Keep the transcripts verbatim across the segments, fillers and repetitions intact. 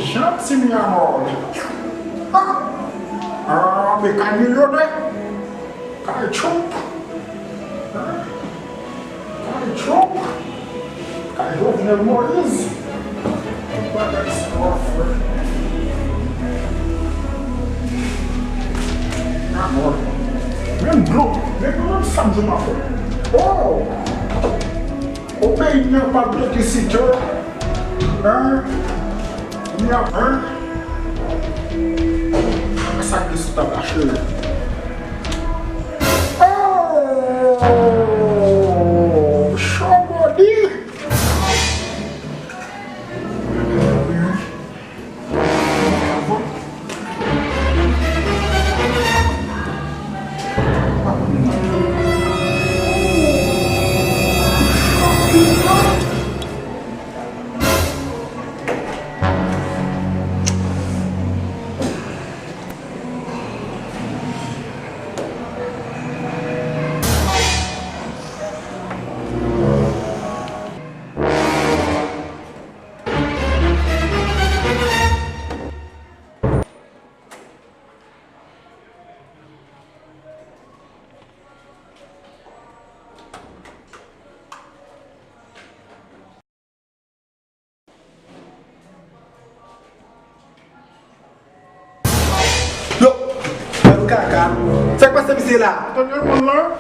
Janti mi amor. Ah, ah, men kay milyonè. Kay Trump. Kay Trump. Kay Jovenel Moïse. Tout bagay sa w ap fè. Amor. Menm dlo. Menm, menm sa m di w m ap fè. Oh! O peyi n nan pa t ekziste. Hein? Ni ap, hein? Sa ki sou tab la, cheri. Oh! Somebody! Yo, bann kaka. Sa k pase misye la? Tande moun lan.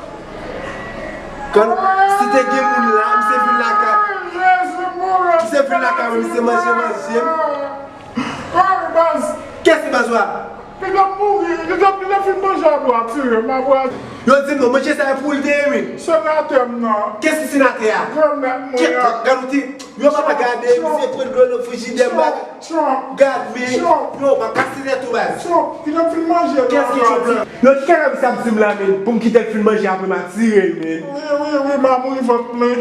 Kan, si te gen moun la, misye vin lakay. Jezi, moun lan. Misye vin lakay mwen, misye manje, manje. Ay, baz. Kiyès se baz ou a? Li t ap mouri, li t ap, li t ap fin manje apre a tire m, apre a. Yo di m non, manje sa e pou l te ye wi. Senatè m nan. Kiyès ki senatè a? Granmèt mwen an. Gad ou ti, yo pa gade, misye pran dlo nan frijidè m bagay. Trump. Gad men, yo pa kase tèt ou baz. Trump, li t ap fin manje l. Kiyès ki Trump lan? Yo ki kaka misye ap di m la men, pou m kite l fin manje apre m a tire l men. Wi, wi, wi, m a mouri vant plen.